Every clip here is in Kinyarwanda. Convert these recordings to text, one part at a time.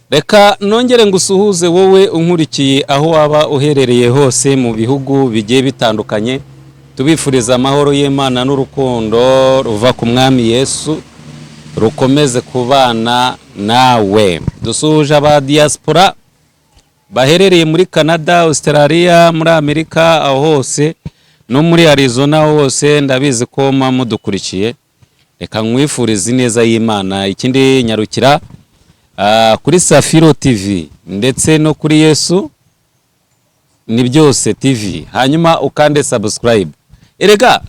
Reka nongere ngusuhuze wowe unkurikiye aho waba uherereye hose mu bihugu bigiye bitandukanye. Tubifuriza amahoro y'Imana n'urukundo ruva ku Mwami Yesu rukomeze kubana nawe. Dusuhuje aba diaspora baherereye muri Canada, Australia, muri Amerika, aho hose no muri Arizona hose, ndabizi ko muba mudukurikiye. Reka nkwifurize ineza y'Imana. Ikindi, nyarukira kuri Safiro TV ndetse no kuri Yesu ni Byose TV, hanyuma ukande subscribe. Erega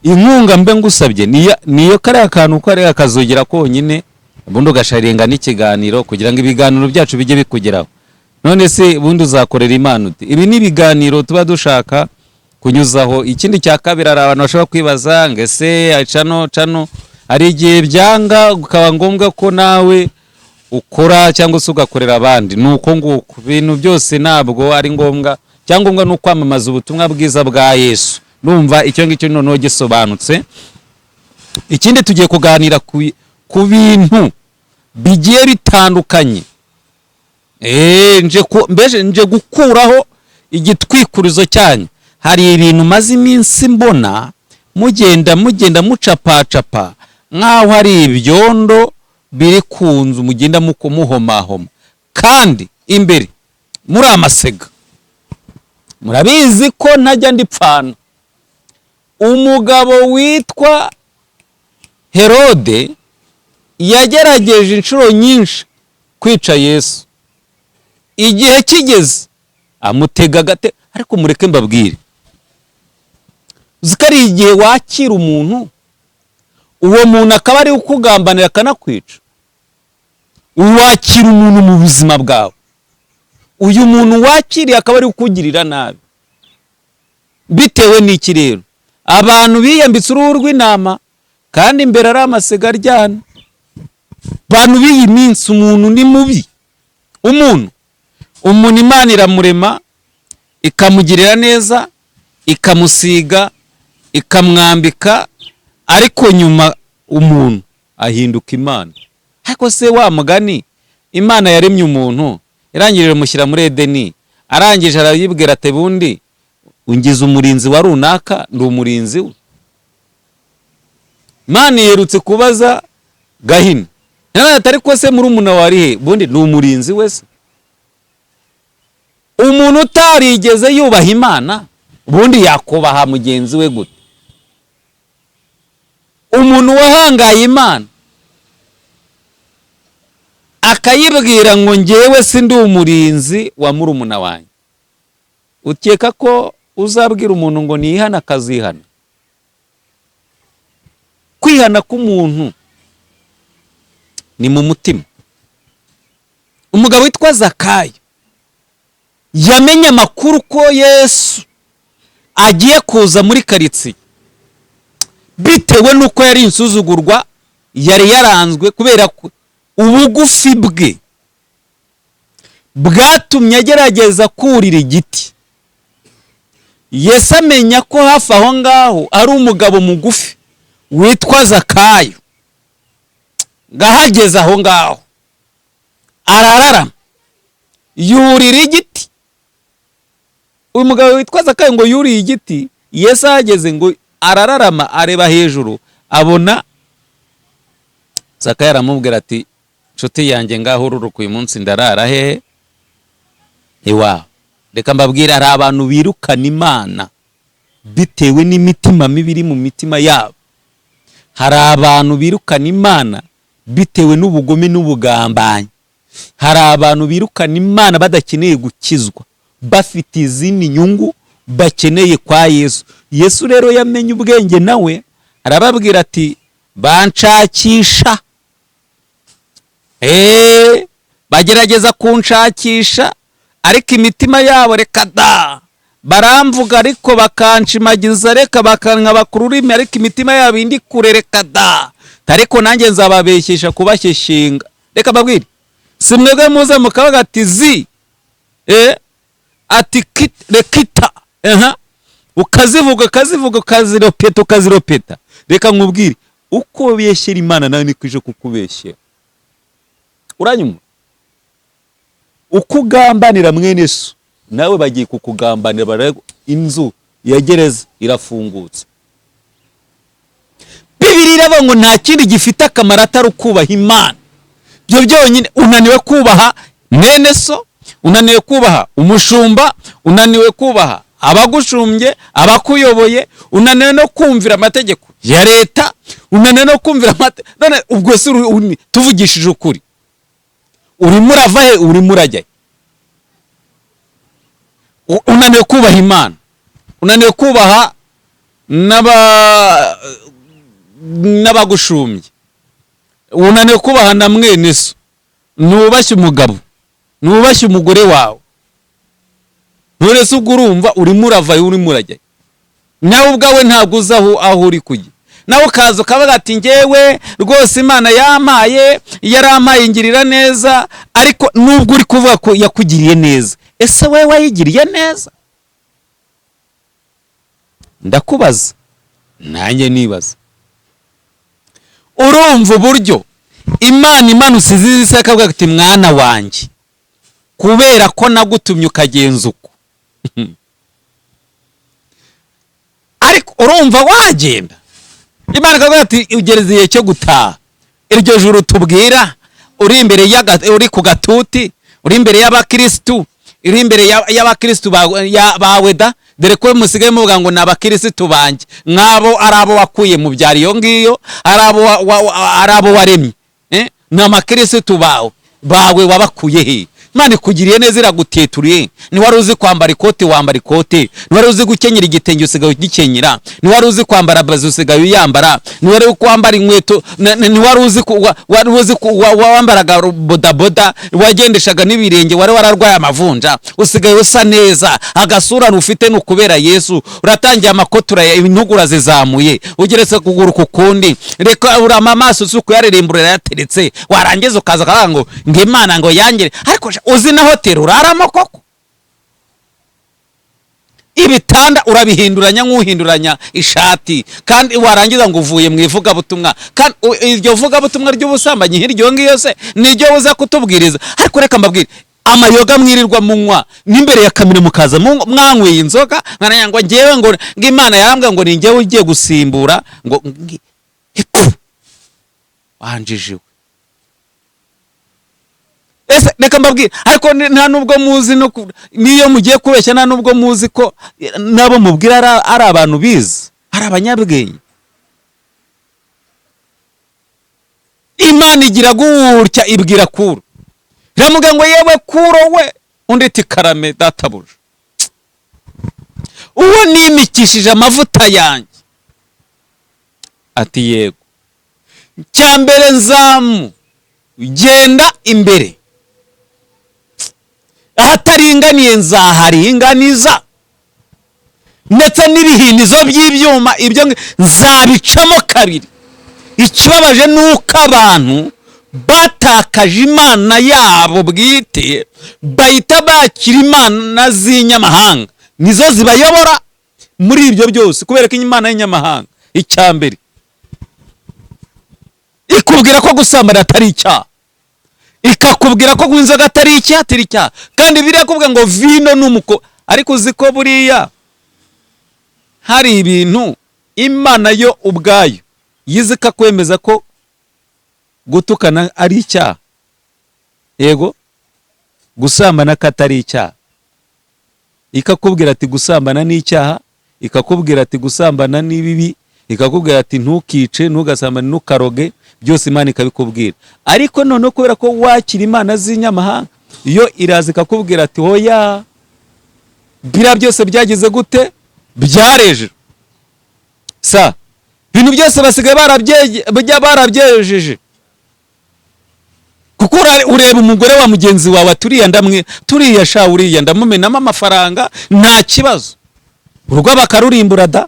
inkunga mbe ngusabye niyo kariya kantu kariya kazogera konyine, ubundi ugasharinga n'ikiganiro kugira ngo ibiganiro byacu bijye bikugeraho. None se ubundi uzakorera Imana ute? Ibi ni ibiganiro tuba dushaka kunyuzaho. Ikindi cya kabiri, hari abantu bashobora kwibaza ngo ese cano cano hari igihe byanga ukaba ngombwa ko nawe ukora cyangwa se ugakorera abandi. Ni uko nguko, ibintu byose ntabwo ari ngombwa. Icyangombwa ni ukwamamaza ubutumwa bwiza bwa Yesu. Numva icyo ngicyo noneho gisobanutse. Ikindi, tugiye kuganira ku bintu bigiye bitandukanye. Mbese nje gukuraho igitwikurizo cyanyu. Hari ibintu maze iminsi mbona mugenda mucapacapa nk'aho hari ibyondo biri ku nzu, mugenda muhomahoma kandi imbere muri amasega. Murabizi ko ntajya ndipfana. Umugabo witwa Herode yagerageje inshuro nyinshi kwica Yesu. Igihe kigeze amutega agate. Ariko mureke mbabwire, uzi ko ari igihe wakira umuntu, uwo muntu akaba ari ukugambanira akanakwica? Wakira umuntu mu buzima bwawe, uyu muntu wakiriye akaba ari kukugirira nabi. Bitewe n'iki rero? Abantu biyambitse uruhu rw'intama kandi imbere ari amasega aryana. Abantu b'iyi minsi, umuntu ni mubi. Umuntu Imana iramurema, ikamugirira neza, ikamusiga, ikamwambika, ariko nyuma umuntu ahinduka imana. Ariko se wa mugani, Imana yaremye umuntu, irangije imushyira muri Edeni, arangije arayibwira ati: "Bundi ungize umurinzi wa runaka, ndi umurinzi we?" Imana iherutse kubaza Gahini ati: "Ariko se murumuna wari he? Bundi ni umurinzi we se?" Umuntu utarigeze yubaha Imana, ubundi yakubaha mugenzi we gute? Umuntu wahangaye Imana akayibwira ngo: "Ngewe si ndi umurinzi wa murumuna wanjye." Ukeka ko uzabwira umuntu ngo niyihane akazihana? Kwihana k'umuntu ni mu mutima. Umugabo witwa Zakayo yamenye amakuru ko Yesu agiye kuza muri karitsiye. Bitewe n'uko yari insuzugurwa, yari yaranzwe kubera ko ubugufi bwe bwatumye agerageza kurira igiti. Yesu amenya ko hafi aho ngaho ari umugabo mugufi witwa Zakayo. Ngahageze aho ngaho arararama, yurira igiti. Uyu mugabo witwa Zakayo ngo yuriye igiti. Yesu ahageze ngo arararama, areba hejuru, abona Zakayo, aramubwira ati: "Nshuti yanjye, ngaho ururuka, uyu munsi ndarara hehe?" Iwawe. Reka mbabwire, hari abantu birukana Imana bitewe n'imitima mibi iri mu mitima yabo. Hari abantu birukana Imana bitewe n'ubugome n'ubugambanyi. Hari abantu birukana Imana badakeneye gukizwa, bafite izindi nyungu bakeneye kwa Yesu. Yesu rero yamenye ubwenge, nawe arababwira ati: "Banshakisha, bagerageza kunshakisha, ariko imitima yabo reka da. Baramvuga ariko bakanshimagiza, reka bakankaba ku rurimi, ariko imitima yabo indi kure, reka da. Ariko nanjye nzababeshyesha kubashyeshinga." Reka mbabwire, si mwebwe muza mukavuga ati zi ati rekita, aha ukazivuga, ukazivuga, ukaziropeta, ukaziropeta. Reka nkubwire, uko beshyera Imana nawe niko ije kukubeshyera. Uranyuma Uko ugambanira mwene so, nawe bagiye kukugambanira. Inzu ya gereza irafungutse. Bibiri iravuga ngo nta kindi gifite akamaro atari ukubaha Imana. Ibyo byonyine. Unaniwe kubaha mwene so, unaniwe kubaha umushumba, unaniwe kubaha abagushumbye, abakuyoboye, unaniwe no kumvira amategeko ya leta, unaniwe no kumvira amategeko. None ubwo se tuvugishije ukuri, urimo urava he? Urimo urajya he? Unaniwe kubaha Imana, unaniwe kubaha n'abagushumbye, unaniwe kubaha na mwene so, ntubashye umugabo, ntubashye umugore wawe. None se ubwo urumva urimo urava he? Urimo urajya he? Nawe ubwawe ntabwo uzi aho uri kujya. Nawe ukaza ukavuga ati: "Ngewe rwose Imana yampaye, yarampaye, ingirira neza." Ariko nubwo uri kuvuga ko yakugiriye neza, ese wowe wayigiriye neza? Ndakubaza nanjye nibaza. Urumva uburyo Imana imanutse izizi akavuga ati: "Mwana wanjye, kubera ko nagutumye ukagenza uko," ariko urumva wagenda Imana ikavuga ati: "Ugereze igihe cyo gutaha." Iryo joro tubwira uri imbere uri ku gatuti, uri imbere y'abakirisitu, uri imbere y'abakirisitu bawe da, dore ko musigaye muvuga ngo ni abakirisitu banjye, nk'abo ari abo wakuye mu byaro iyo ngiyo, ari abo waremye, eh? Ni abakirisitu bawe wabakuye he? Imana ikugiriye neza, iraguteturiye. Ntiwari uzi kwambara ikote, wambara ikote. Ntiwari uzi gukenyera igitenge, usigaye ugikenyera. Ntiwari uzi kwambara bazi, usigaye uyambara. Ntiwari kwambara inkweto, ntiwari uzi wari uzi wambaraga bodaboda, wagendeshaga n'ibirenge, wari wararwaye amavunja, usigaye usa neza. Agasura ufite ni ukubera Yesu. Uratangiye, amakoti intugu urazizamuye, ugeretse kuguru ku kundi. Reka urama amaso si ukuyaririmbura, urayateretse. Warangiza ukaza ukavuga ngo Imana ngo yangire. Ariko sha, uzi na hoteli uraramo koko? Ibitanda urabihinduranya nk'uhinduranya ishati, kandi warangiza ngo uvuye mu ivugabutumwa. Kandi iryo vugabutumwa ry'ubusambanyi hiryo ngiyo se niryo uza kutubwiriza? Ariko reka mbabwire, amayoga mwirirwa munywa n'imbere ya kamera, mukaza mwanyweye inzoga, mwarangira ngo ngewe ngo Imana yarambwira ngo ni ngewe ugiye gusimbura ngo Ipfu! Wanjijiwe. Ese reka mbabwire, ariko nta nubwo muzi no niyo mugiye kubeshya, nta nubwo muzi ko nabo mubwira ari abantu bize, ari abanyabwenge. Imana igira gutya, ibwira Kuro, iramubwira ngo: "Yewe Kuro we." Undi iti: "Karame databuja." "Uwo nimikishije amavuta yanjye." Ati: "Yego." "Cya mbere nzamu genda imbere, ahataringaniye nzaharinganiza, ndetse n'ibihinizo by'ibyuma ibyo nzabicamo kabiri." Ikibabaje ni uko abantu batakaje Imana yabo bwite, bahita bakira imana z'inyamahanga, nizo zibayobora muri ibyo byose. Kubera ko imana y'inyamahanga, icya mbere, ikubwira ko gusambana atari icyaha, ikakubwira ko kunywa inzoga atari icyaha, atari icyaha. Kandi biriya kuvuga ngo vino ni umuko, ariko uzi ko buriya hari ibintu Imana yo ubwayo yize ikakwemeza ko gutukana ari icyaha, yego, gusambana ko atari icyaha. Ikakubwira ati: "Gusambana ni icyaha." Ikakubwira ati: "Gusambana ni bibi." Ikakubwira ati: "Ntukice, ntugasambane, ntukaroge." Byose Imana ikabikubwira. Ariko noneho kubera ko wakira imana z'inyamahanga, iyo iraza ikakubwira ati: "Hoya, biriya byose byagize gute? Byareje." Sa ibintu byose basigaye barabyejeje, kuko ureba umugore wa mugenzi wawe ati: "Uriya ndamwe, turiya sha, uriya ndamumenamo amafaranga, nta kibazo." Urugo bakarurimbura da,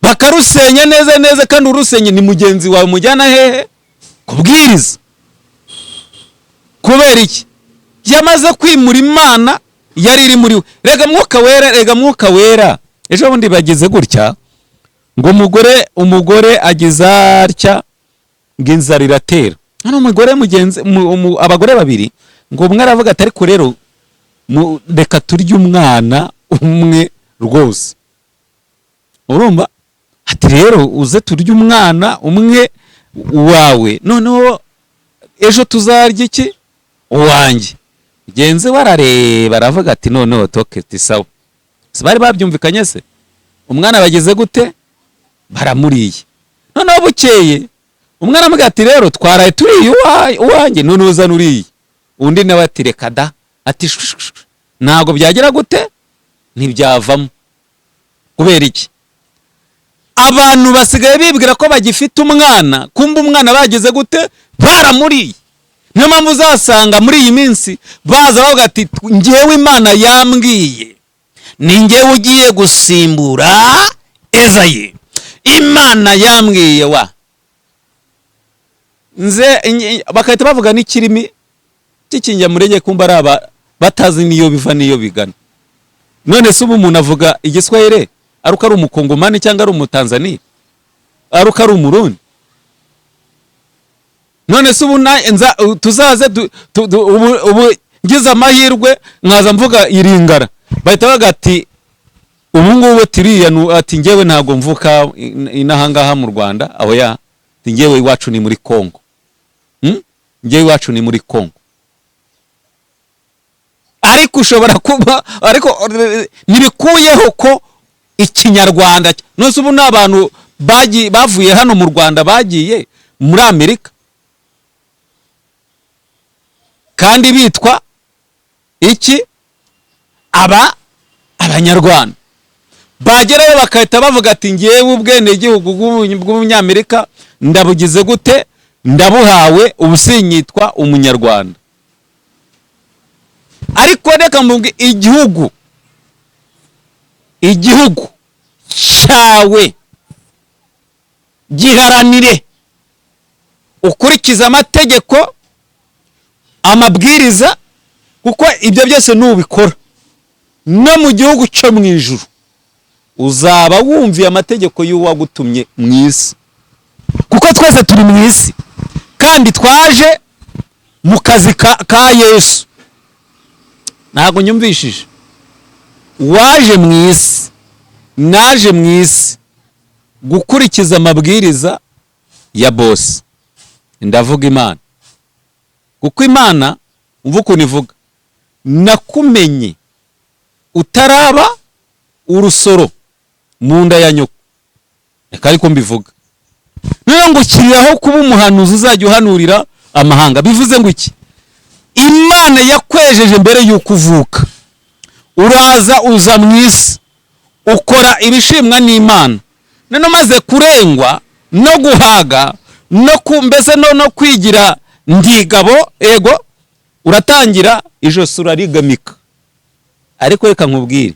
bakarusenya neza neza, kandi urusenye ni mugenzi wawe mujyana hehe kubwiriza. Kubera iki? Yamaze kwimura Imana yari iri muri we. Rega Mwuka Wera, rega Mwuka Wera. Ejo bundi bageze gutya ngo umugore agize atya ngo inzara iratera hano, umugore mugenzi abagore babiri Ngo umwe aravuga ati: "Ariko rero reka turye umwana umwe rwose." Urumva, ati: "Rero uze turye umwana umwe wawe, noneho ejo tuzarya iki? Uwanjye." Mugenzi we arareba, aravuga ati: "Noneho toke sawa." Si bari babyumvikanye se? Umwana bageze gute? Baramuriye. Noneho bukeye umwana aramubwira ati: "Rero twaraye turiye uwanjye, none uzana uriye." Undi nawe ati: "Reka da." Ati: "Shwi, shwi, shwi." Ntabwo byagira gute? Ntibyavamo. Kubera iki? Abantu basigaye bibwira ko bagifite umwana, kumva umwana bagize gute? Baramuriye. Niyo mpamvu uzasanga muri iyi minsi baza bavuga ati: "Ngewe Imana yambwiye, ni ngewe ugiye gusimbura Ezayi, Imana yambwiye wa nze." Bagahita bavuga n'ikirimi cy'ikinyamurenge, kumva ari aba batazi n'iyo biva n'iyo bigana. None se ubu umuntu avuga igiswahili ari uko ari umukongomani, cyangwa ari umutanzaniya, ari uko ari umurundi? None se ubu tuzaze ubu ngize amahirwe nkaza mvuga iringara, bahita bavuga ati: "Ubu ngubu tiriya." Ati: "Ngewe ntabwo mvuka inaha ngaha mu Rwanda." Aho ya ati: "Ngewe iwacu ni muri Kongo." Ngewe iwacu ni muri Kongo. Ariko ushobora kuba, ariko ntibikuyeho ko ikinyarwanda. None ubu ni abantu bagiye, bavuye hano mu Rwanda, bagiye muri Amerika, kandi bitwa iki? Aba abanyarwanda. Bagerayo bagahita bavuga ati: "Ngewe ubwenegihugu bw'umunyamerika ndabugize gute? Ndabuhawe, ubu sinyitwa umunyarwanda." Ariko reka mvuge, igihugu cyawe giharanire, ukurikize amategeko, amabwiriza, kuko ibyo byose nubikora, no mu gihugu cyo mu ijuru uzaba wumviye amategeko y'uwagutumye mu isi, kuko twese turi mu isi kandi twaje mu kazi ka Yesu. Ntabwo nyumvishije. Waje mu isi, naje mu isi gukurikiza amabwiriza ya bosi, ndavuga Imana, kuko Imana, umva ukuntu ivuga: "Nakumenye utaraba urusoro mu nda ya nyoko." Reka ariko mbivuga niyo ngo ushyiriraho kuba umuhanuzi uzajya uhanurira amahanga. Bivuze ngo iki? Imana yakwejeje mbere y'uko uvuka, uraza, uza mu isi, ukora ibishimwa n'Imana. None umaze kurengwa no guhaga no ku mbese no kwigira ndigabo, ego, uratangira, ijosi urarigamika. Ariko reka nkubwire,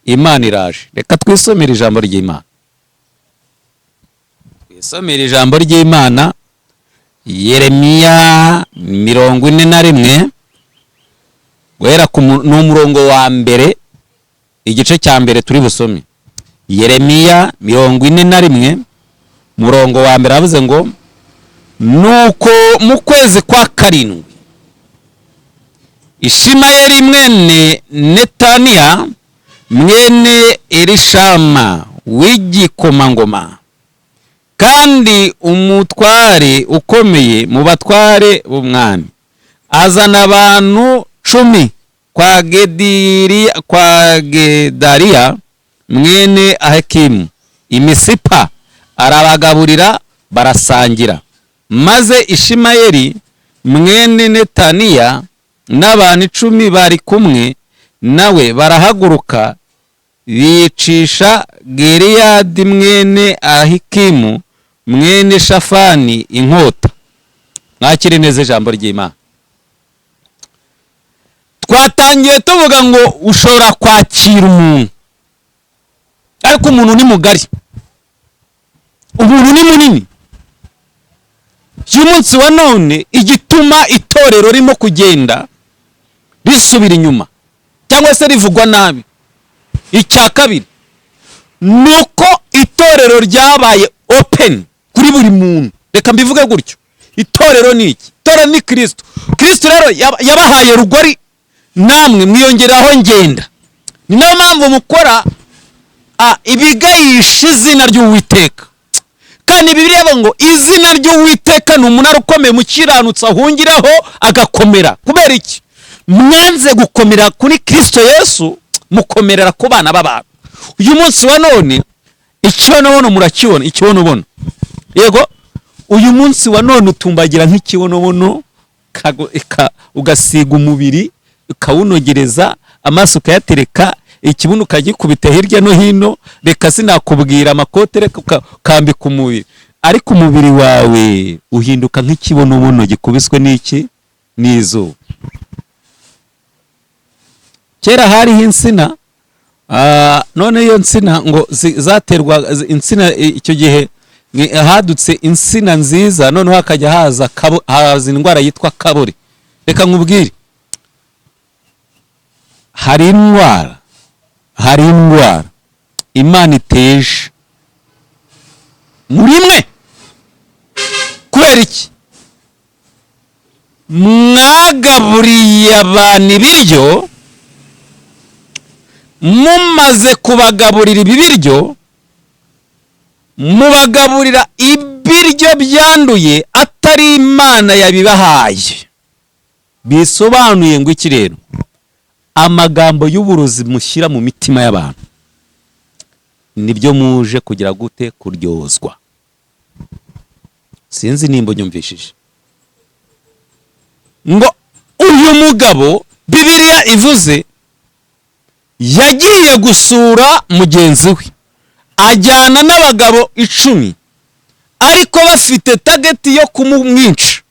Imana iraje. Reka twisomere ijambo ry'Imana, twisomere ijambo ry'Imana. Yeremiya 41, guhera ku ni umurongo wa mbere, igice cya mbere turi busome. Yeremiya 41, murongo wa mbere, avuze ngo: "Nuko mu kwezi kwa karindwi, Ishimayeli mwene Netaniya, mwene Elishama w'igikomangoma, kandi umutware ukomeye mu batware b'umwami, azana abantu 10 kwa Gedaliya mwene Ahikimu i Misipa, arabagaburira, barasangira. Maze Ishimayeli mwene Netaniya n'abantu 10 bari kumwe nawe barahaguruka, bicisha Gedaliya mwene Ahikimu mwene Shafani inkota." Mwakire neza ijambo ry'Imana. Twatangiye tuvuga ngo ushobora kwakira umuntu, ariko umuntu ni mugari, umuntu ni munini. Uyu munsi wa none, igituma itorero ririmo kugenda risubira inyuma cyangwa se rivugwa nabi, icya kabiri ni uko itorero ryabaye open kuri buri muntu. Reka mbivuge gutyo. Itorero ni iki? Itorero ni Kirisito. Kirisito rero yabahaye rugori, namwe mwiyongeraho ngenda. Ni nayo mpamvu mukora ibigayisha izina ry'Uwiteka. Kandi Bibiliya ivuga ngo izina ry'Uwiteka ni umunara ukomeye, mukiranutsi ahungiraho agakomera. Kubera iki? Mwanze gukomera kuri Kirisito Yesu, mukomerera ku bana b'abantu. Uyu munsi wa none ikibonobono murakibona, ikibonobono, yego. Uyu munsi wa none utumbagira nk'ikibonobono, ugasiga umubiri, ukawunogereza, amaso ukayatereka, ikibuno ukagikubita hirya no hino. Reka sinakubwira amakote, reka ukambika umubiri, ariko umubiri wawe uhinduka nk'ikibonobono gikubiswe n'iki? N'izuba. Kera hariho insina, none iyo nsina ngo zaterwa insina, icyo gihe hadutse insina nziza, noneho hakajya haza haza indwara yitwa kabore. Reka nkubwire, hari indwara Imana iteje muri mwe. Kubera iki? Mwagaburiye abantu ibiryo, mumaze kubagaburira ibi biryo, mubagaburira ibiryo byanduye atari Imana yabibahaye. Bisobanuye ngo iki rero? Amagambo y'uburozi mushyira mu mitima y'abantu nibyo muje kugira gute? Kuryozwa. Sinzi nimba unyumvishije. Ngo uyu mugabo Bibiliya ivuze yagiye gusura mugenzi we, ajyana n'abagabo 10, ariko bafite target yo kumumwica.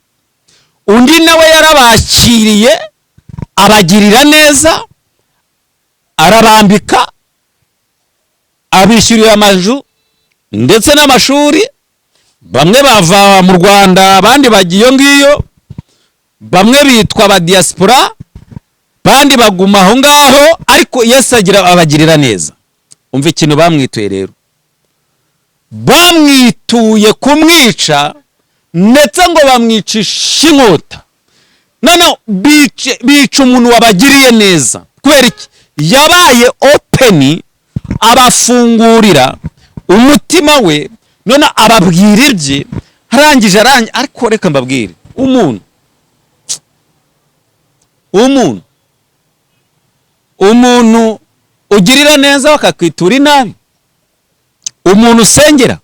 Undi nawe yarabakiriye, abagirira neza, arabambika, abishyurira amazu ndetse n'amashuri. Bamwe bava mu Rwanda, abandi bajya iyo ngiyo, bamwe bitwa aba diaspora, abandi baguma aho ngaho, ariko Yesu agira abagirira neza. Umva ikintu bamwituye rero: bamwituye kumwica, ndetse ngo bamwicishe inkota. Noneho bica umuntu wabagiriye neza. Kubera iki? Yabaye open, abafungurira umutima we, none ababwira ibye, arangije arangi. Ariko reka mbabwire, umuntu ugirira neza bakakwitura inabi, umuntu usengera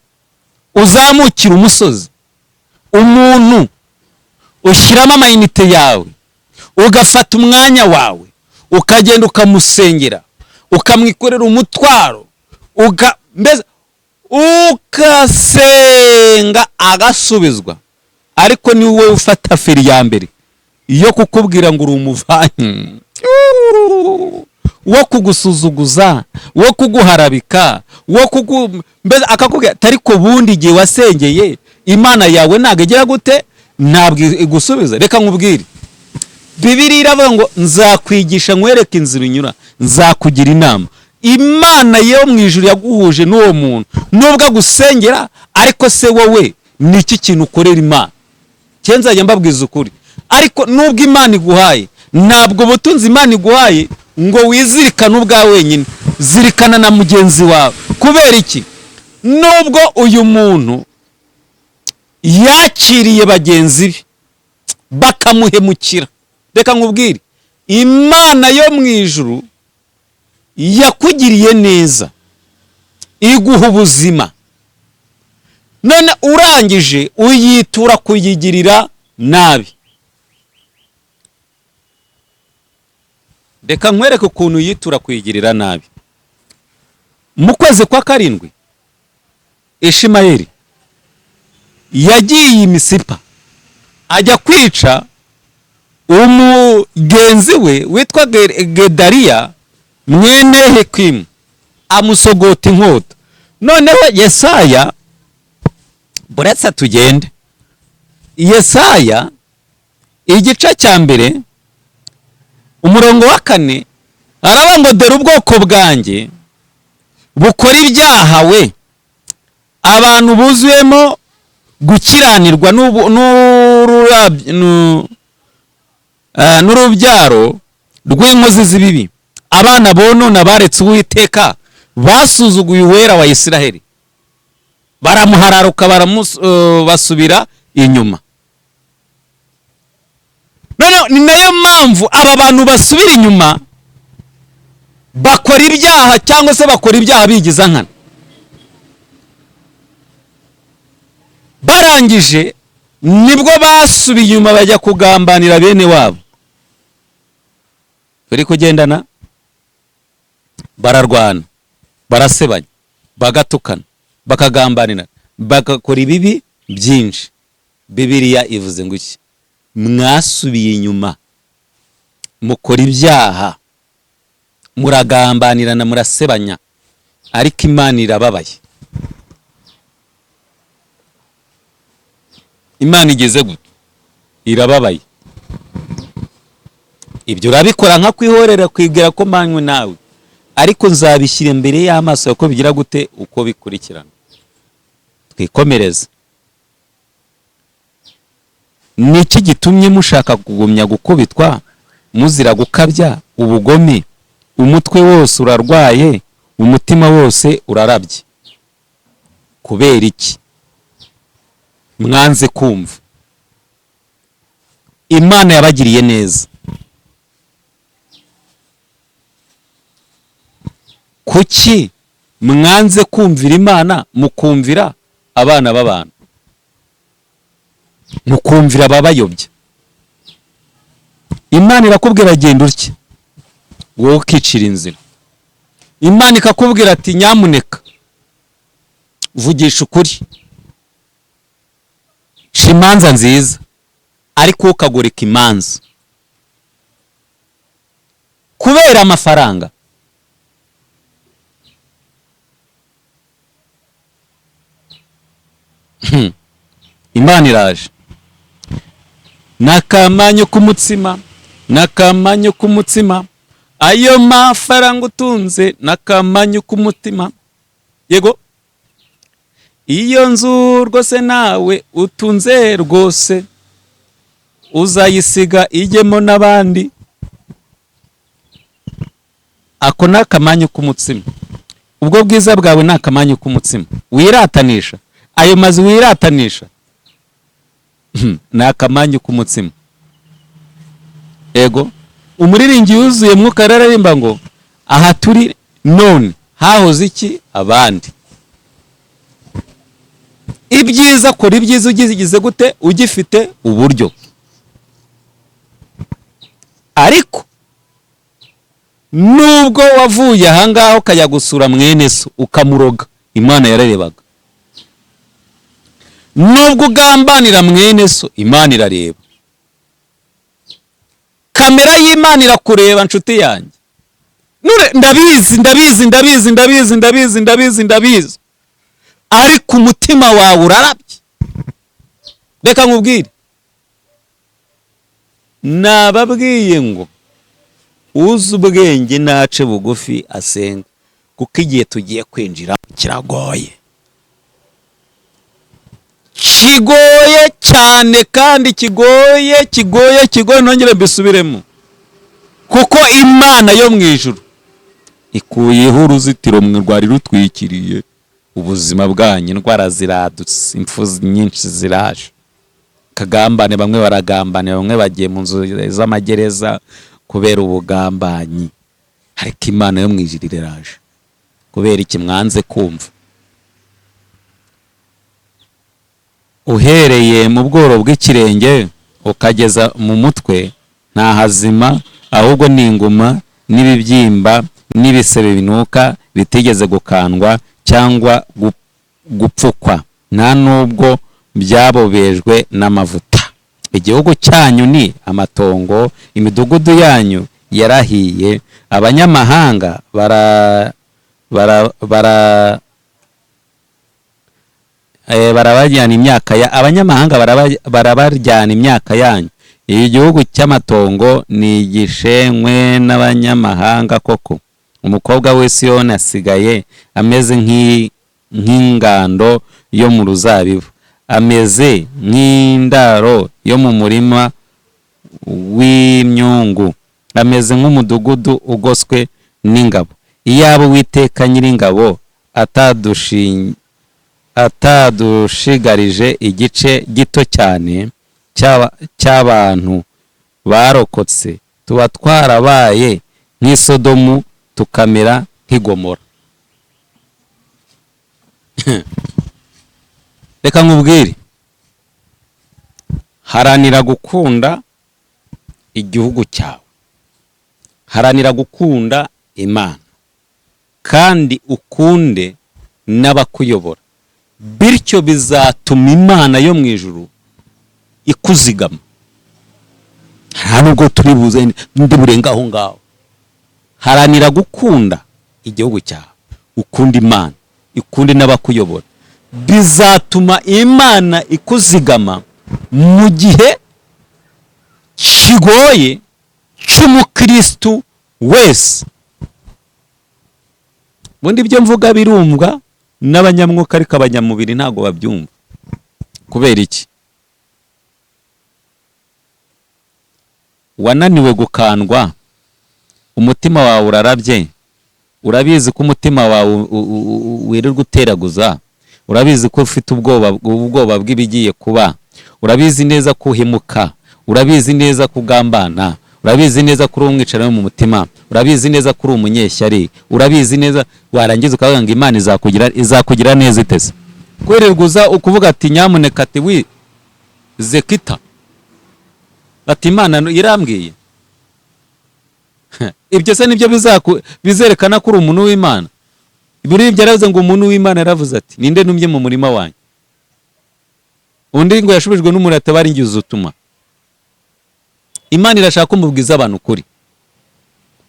uzamukira umusozi, umuntu ushyiramo amayinite yawe, ugafata umwanya wawe, ukagenda ukamusengera, ukamwikorera umutwaro, mbese ugasenga agasubizwa, ariko ni wowe ufata feri ya mbere yo kukubwira ngo uri umuvanyi, wo kugusuzuguza, wo kuguharabika, wo kugu mbese akakubwira ati: "Ariko bundi igihe wasengeye Imana yawe ntabwo igira gute? Ntabwo igusubiza." Reka nkubwire, Bibiliya iravuga ngo: "Nzakwigisha, nkwereke inzira unyura, nzakugira inama." Imana yo mu ijuru yaguhuje n'uwo muntu, nubwo agusengera, ariko se wowe ni iki kintu ukorera Imana? Cyangwa nzajya mbabwiza ukuri, ariko nubwo Imana iguhaye, ntabwo ubutunzi Imana iguhaye ngo wizirikane ubwawe wenyine, zirikana na mugenzi wawe. Kubera iki? Nubwo uyu muntu yakiriye bagenzi be bakamuhemukira, reka nkubwire, Imana yo mu ijuru yakugiriye neza, iguha ubuzima, none urangije uyitura kuyigirira nabi. Reka nkwereke ukuntu yitura kuyigirira nabi. Mu kwezi kwa karindwi, Ishimayeli yagiye i Misipa, ajya kwica umugenzi we witwa Gedaliya mwene Hekimu, amusogota inkota. Noneho Yesaya, buretse tugende, Yesaya igice cya 1 umurongo wa 4, aravuga ngo: "Dore ubwoko bwanjye bukora ibyaha we, abantu buzuyemo Gukiranirwa n'urubyaro rw'inkozi z'ibibi, abana bonona, baretse Uwiteka, basuzuguye Uwera wa Isiraheli, baramuhararuka, basubira inyuma. Noneho ni nayo mpamvu aba bantu basubira inyuma, bakora ibyaha, cyangwa se bakora ibyaha bigiza nkana. Barangije nibwo basubiye inyuma, bajya kugambanira bene wabo. Turi kugendana? Bararwana, barasebanya, bagatukana, bakagambanira, bagakora ibibi byinshi. Bibiliya ivuze ngo iki? Mwasubiye inyuma, mukora ibyaha, muragambanirana, murasebanya, ariko Imana irababaye. Imana igeze gute? Irababaye. Ibyo urabikora nka kwihorera, kwibwira ko manywe nawe, ariko nzabishyira imbere y'amaso uko bigira gute, uko bikurikirana. Twikomereze. Ni iki gitumye mushaka kugumya gukubitwa, muzira gukabya ubugome? Umutwe wose urarwaye, umutima wose urarabye. Kubera iki mwanze kumva? Imana yabagiriye neza. Kuki mwanze kumvira Imana, mukumvira abana b'abantu, mukumvira ababayobya? Imana irakubwira genda utya, wowe ukicira inzira. Imana ikakubwira ati nyamuneka vugisha ukuri, ca imanza nziza, ariko ukagoreka imanza kubera amafaranga. Imana iraje n'akamanyu k'umutsima, n'akamanyu k'umutsima, ayo mafaranga utunze n'akamanyu k'umutima. Yego, iyo nzu rwose nawe utunze rwose uzayisiga ijyemo n'abandi. Ako ni akamanyu k'umutsima. Ubwo bwiza bwawe ni akamanyu k'umutsima wiratanisha, ayo mazu wiratanisha ni akamanyu k'umutsima. Ego, umuririmbyi yuzuye Mwuka araririmba ngo aha turi none hahoze iki abandi. Ibyiza, kora ibyiza ugize gute, ugifite uburyo. Ariko nubwo wavuye ahangaha ukajya gusura mwene so ukamuroga, Imana yararebaga. Nubwo ugambanira mwene so, Imana irareba. Kamera y'Imana irakureba, nshuti yanjye. Ndabizi, ndabizi, ndabizi, ndabizi, ndabizi, ndabizi, ndabizi, ariko umutima wawe urarabye. Reka nkubwire, nababwiye ngo uzi ubwenge nace bugufi asenga, kuko igihe tugiye kwinjira kiragoye, kigoye cyane, kandi kigoye, kigoye, kigoye. Nongere mbisubiremo, kuko Imana yo mu ijuru ikuyeho uruzitiro mwe rwari rutwikiriye ubuzima bwanyu. Indwara ziradutse, impfu nyinshi ziraje, kagambane, bamwe baragambane, bamwe bagiye mu nzu z'amagereza kubera ubugambanyi. Ariko Imana yo mu ijuru iraje. Kubera iki mwanze kumva? Uhereye mu bworo bw'ikirenge ukageza mu mutwe nta hazima, ahubwo ni inguma n'ibibyimba n'ibisebe binuka bitigeze gukandwa cyangwa gupfukwa, nta nubwo byabobejwe n'amavuta. Igihugu cyanyu ni amatongo, imidugudu yanyu yarahiye, abanyamahanga barabajyana imyaka ya abanyamahanga barabaryana imyaka yanyu. Igihugu cy'amatongo ni igishenywe n'abanyamahanga koko. Umukobwa w'i Siyoni asigaye ameze nk'ingando yo mu ruzabibu. Ameze nk'indaro yo mu murima w'imyungu, ameze nk'umudugudu ugoswe n'ingabo. Iyaba Uwiteka Nyiringabo atadushigarije igice gito cyane cy'abantu barokotse, tuba twarabaye nk'i Sodomu, tukamera nk'i Gomora. Reka nkubwire, haranira gukunda igihugu cyawe, haranira gukunda Imana, kandi ukunde n'abakuyobora. Bityo bizatuma Imana yo mu ijuru ikuzigama. Nta nubwo turi buze ndi burenga aho ngaho. Haranira gukunda igihugu cyawe, ukunda Imana, ukunde n'abakuyobora. Bizatuma Imana ikuzigama mu gihe kigoye cy'umukristu wese. Ubundi ibyo mvuga birumvwa n'abanyamwuka, ariko abanyamubiri ntabwo babyumva. Kubera iki? Wananiwe gukandwa, umutima wawe urarabye. Urabizi ko umutima wawe wirirwa uteraguza. Urabizi ko ufite ubwoba bw'ibigiye kuba. Urabizi neza ko uhemuka. Urabizi neza ko ugambana. Urabizi neza ko uri umwicanyi mu mutima. Urabizi neza ko uri umunyeshyari. Urabizi neza. Warangiza ukavuga ngo Imana izakugira neza iteze kwirirwa uza ukuvuga ati: "Nyamuneka", ati: "Wi zekita", ati: "Imana irambwiye." Ibyo se nibyo bizerekana ko uri umuntu w'Imana? Buri ibyo yaravuze ngo umuntu w'Imana yaravuze ati: "Ninde numye mu murima wanjye?" Undi ngo yashubijwe n'umuriro, baringiza utuma. Imana irashaka ko mubwiza abantu ukuri.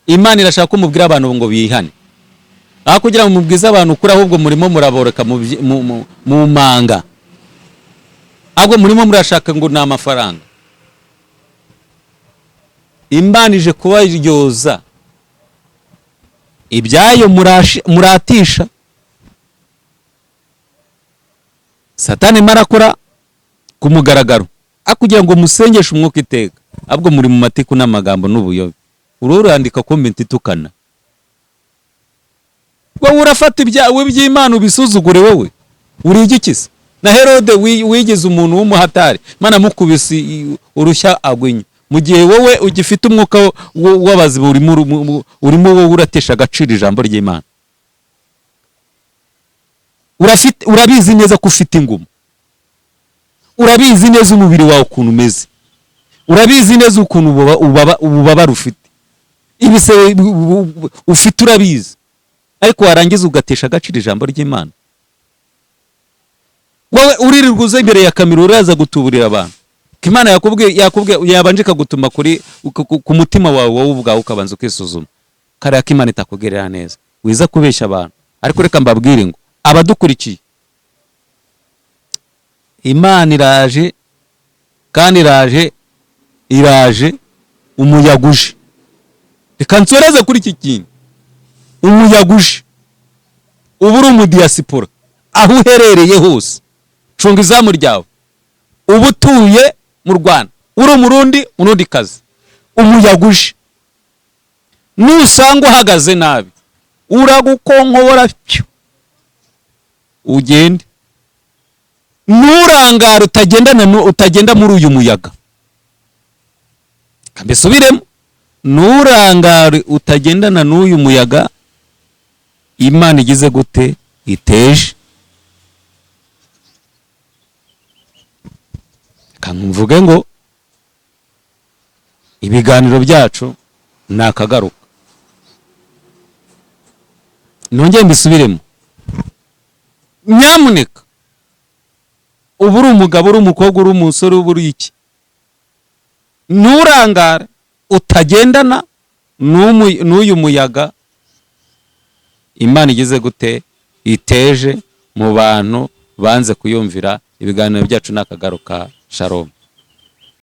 Imana irashaka ko mubwira abantu ngo bihane, aho kugira ngo mubwize abantu ukuri, ahubwo murimo muraboreka mu manga, ahubwo murimo murashaka ngo ni amafaranga. Imana ije kubaryoza ibyayo muratisha. Satani marakora ku mugaragaro aho kugira ngo musengeshe umwuka iteka, ahubwo muri mu matiku n'amagambo n'ubuyobe. Uriho urandika comment itukana. Wowe urafata ibyawe by'Imana ubisuzugure. Wowe uri igikise na Herode wigize umuntu w'umuhatari, Imana mukubise urushya agwinya, mu gihe wowe ugifite umwuka w'abazimu urimo. Wowe uratesha agaciro ijambo ry'Imana. Urafite, urabizi neza ko ufite inguma. Urabizi neza umubiri wawe ukuntu umeze. Urabizi neza ukuntu ububabare ufite, ibisebe ufite, urabizi. Ariko warangiza ugatesha agaciro ijambo ry'Imana. Wowe uririrwa uza imbere ya kamera, uraza gutuburira abantu ko Imana yakubwiye, yabanje ikagutuma kuri ku mutima wawe, wowe ubwawe ukabanza ukisuzuma kariya ko Imana itakugirira neza, wiza kubeshya abantu. Ariko reka mbabwire ngo abadukurikiye, Imana iraje, kandi iraje, iraje umuyaga uje. Reka nsoreze kuri iki kintu. Umuyaga uje, uba uri umudiyasipora, aho uherereye hose, cunga izamu ryawe. Uba utuye mu Rwanda, uri Umurundi, Murundi kazi, umuyaga uje, nusanga uhagaze nabi, uragukonkobora pyo ugende. Nturangare utagenda muri uyu muyaga. Mbisubiremo: nturangare utagendana n'uyu muyaga Imana igize gute? Iteje. Reka mvuge ngo ibiganiro byacu ni akagaruka. Nongere mbisubiremo: nyamuneka, uba uri umugabo, uri umukobwa, uri umusore, uba uri iki, nturangare utagendana n'uyu muyaga Imana igize gute? Iteje mu bantu banze kuyumvira. Ibiganiro byacu ni akagaruka. Shalom.